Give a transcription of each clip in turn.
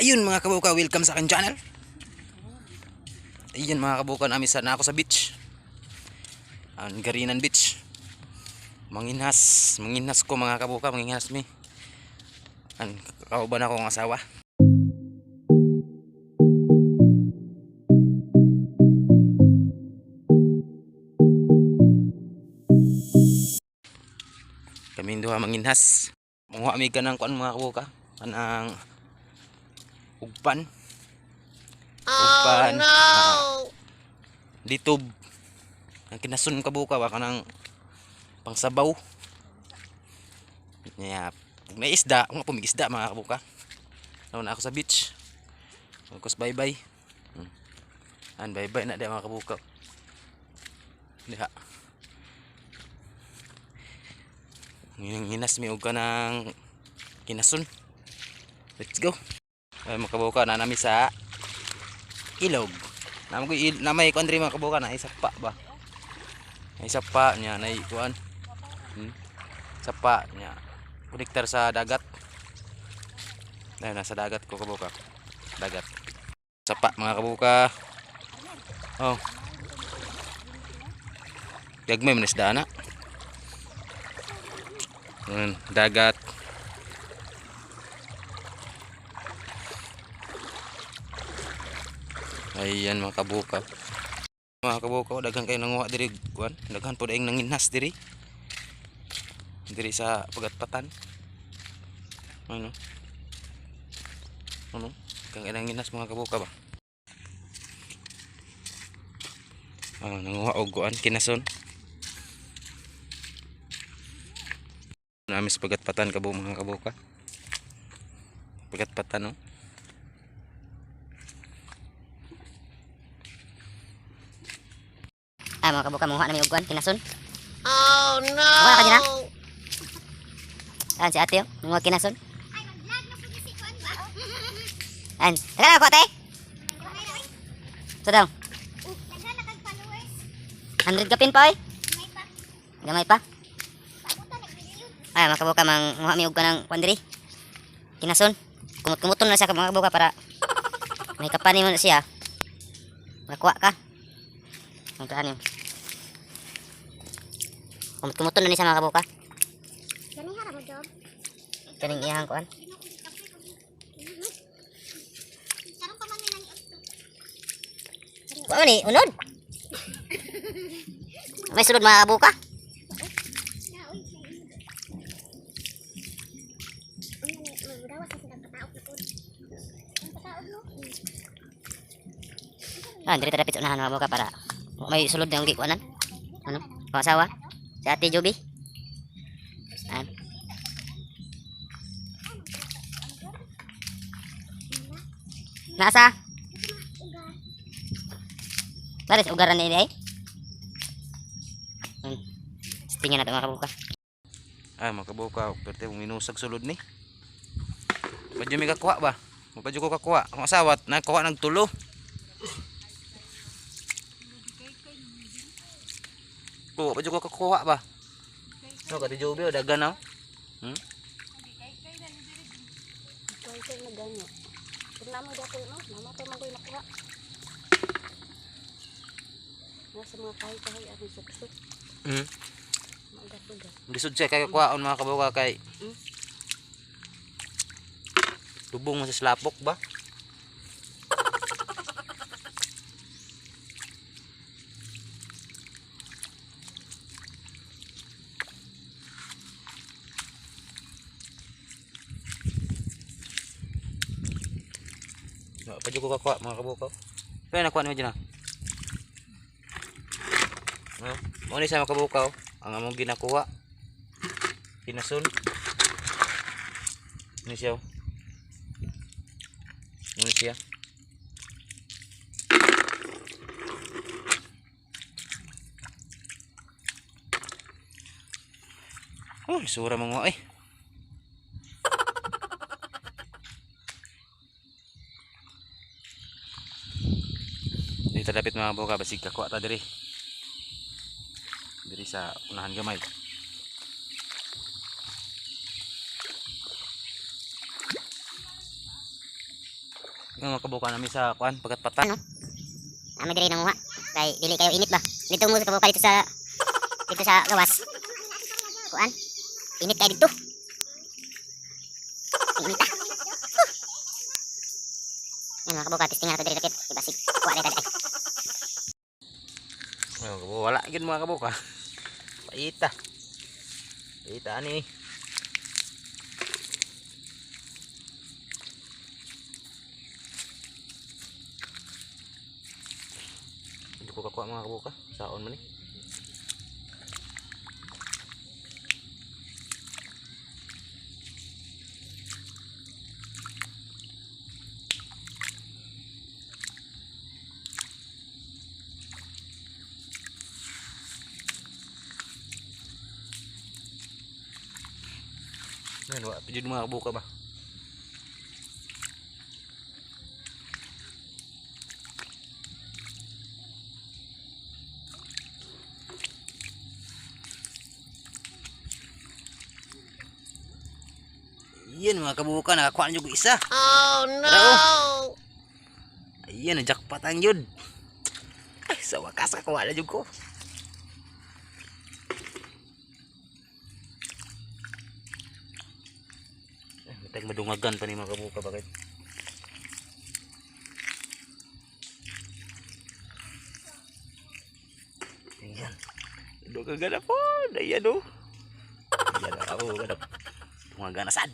Ayun, mga kabuka, welcome sa aking channel. Ayun, mga kabuka, namin sa na ako sa beach. Ang Garinan Beach. Manginhas, manginhas ko, mga kabuka, manginhas mi. Ang kauban ako ang asawa. Kami duha manginhas. Manguha mi kanang kuan, mga kabuka. Kanang ugpan. Ugpan. Oh, no. Litob. Ang kinasun, kabuka ba, kanang pangsabaw. Nya, pag may isda, kung po may isda, mga kabuka. Nauna ako sa beach. Magkos bye bye. An bye bye na di, mga kabuka. Diha. Nginas mi og kanang kinasun. Let's go. Ay, mga kabuka, na nami sa ilog. Namo ko il namay kuan diri, mga kabuka, na isa pa ba. Na isa pa nya nay kuan. Sapa nya. Konektar sa dagat. Ay, nasa dagat ko, kabuka. Dagat. Sapa, mga kabuka. Oh. Gagmay man isda na. Dagat. Ayan, mga kabuka. Mga kabuka, daghan kayo nanguha diri kuan. Daghan po daing nanginhas diri. Diri sa pagatpatan. Ano? Ano? Daghan kayo nanginhas, mga kabuka ba? Ah, nanguha og kuan, kinason. Nami sa pagatpatan kabo, mga kabuka. Pagatpatan, no? Ah, mga kabuka, manguha na mi og kuan, kinason. Oh no. Manguha ka din ha? An si ate oh, manguha kinason. An, taga na ako, ate. So daw, 100 kapin pa oy. Gamay pa. Ay, mga kabuka, manguha mi og kanang kuan diri. Kinason. Kumot-kumuton na siya, mga kabuka, para may kapani mo na siya. Makakuha ka. Ang taan yun. Kumot-kumuton na ni siya, mga kabuka. Kaning iyang kuan. Kuan ni unod. May sulod, mga kabuka. Ah, diri ta dapit sa unahan, mga kabuka, para may sulod na yung gikuanan. Ano? Mga asawa. Si Ate Joby. An. Nasa? Baris ugaran ni ay. Tingnan natin, mga kabuka. Ay, mga kabuka, perte mong minusag sulod ni. Padyo may kakuha ba? Padyo ko kakuha. Akong asawa, nakakuha nagtulo. Ko, padyo ko kakuha ba? No, kati Joby, o dagan na. Hmm? Kay na ganyo. Kung namo dato no, namo pa man ko'y nakuha. Nasa mga kahoy-kahoy ang suksok, maugat-ugat. Lisod siya kay kakuhaon, mga kabuka, kay lubong mo sa slapok ba? No, pa ko kakuha, mga kabuka. Kaya nakuha niyo dyan ah. No? Mo ni sa mga kabukaw, ang among ginakuha. Kinasun. Ini siya, oh. Ini siya. Oh, sura mga eh. Dito dapit, mga buka, basig kakuha ta diri. Diri sa unahan gamay. Nga mga kabuka nami sa kuan pagkat-pata. Ano? Ami diri nanguha kay dili kayo init ba. Dito mo sa kabuka dito sa gawas. Kuan? Init kay dito. Init ah. Yan mga kabuka, testing na to diri dakit. Ibasig. Kuha na ta. Mga kabuka, wala gyud mga kabuka. Paita. Paita ani. Hindi ko kakuha mga kabuka. Saon man eh. Yan, wala pa jud mga kabuka ba. Yan mga kabuka, nakakuha na jud ko isa. Oh no. Ayan, na-jackpot ang yun. Ay, sa wakas, kakuha na jud ko. Ay, matag madungagan pa ni mga kabuka, bakit? Ayan. Dungagan na po. Ayan, oh. Ayan, mga kabuka. Dungagan na sad.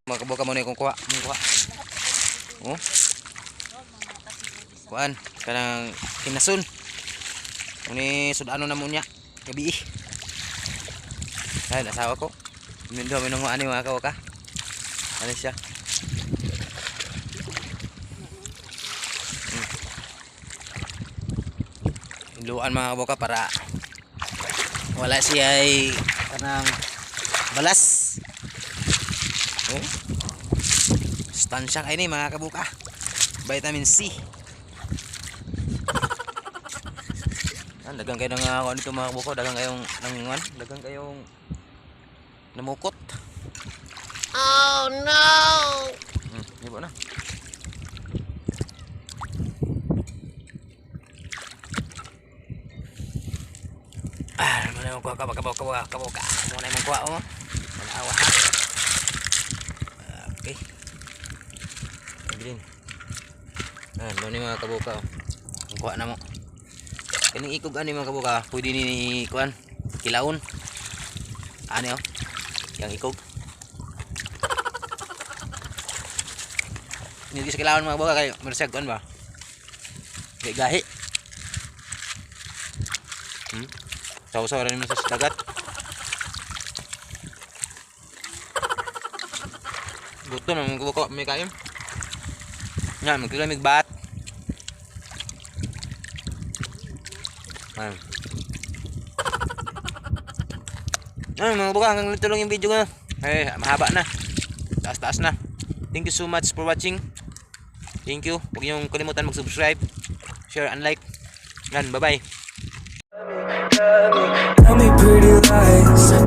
Mga kabuka mo na yung kuha. Mong kuha. Oh. Kuan, kanang kinasun. Uni sudano na mo niya. Gabi. Ay, asawa ko. Mindo mi nung ani mga kabuka. Ano siya? Luan mga kabuka para wala siya ay kanang balas. Oh. Sustansya kayo ni mga kabuka. Vitamin C. Ah, dagang kayo ng ano dito mga kabuka, dagang kayong nangungan, dagang kayong namukot. Oh no. Ibo na. Ah, muna yung kuha ka, kabuka, kabuka, kabuka. Muna yung kuha, oh. Manawa, ha. Okay. Green. Ah, muna yung mga kabuka, oh. Ang kuha na mo. Kaning ikog ani mga kabuka, pwede ni kuan, kilaon. Ani oh. Yang ikog. Hindi sa kilaon mga kabuka kayo, mersag kuan ba? Gahi gahi. Saw-saw rin mo sa dagat. Gutom na mga kabuka, may kain. Nga, magkilamig bat. Ayan. Ay, mga kabuka, hanggang dito lang yung video ko. Eh, mahaba na. Taas-taas na. Thank you so much for watching. Thank you. Huwag niyong kalimutan mag-subscribe, share, and like. Yan, bye-bye. Tell me pretty lies.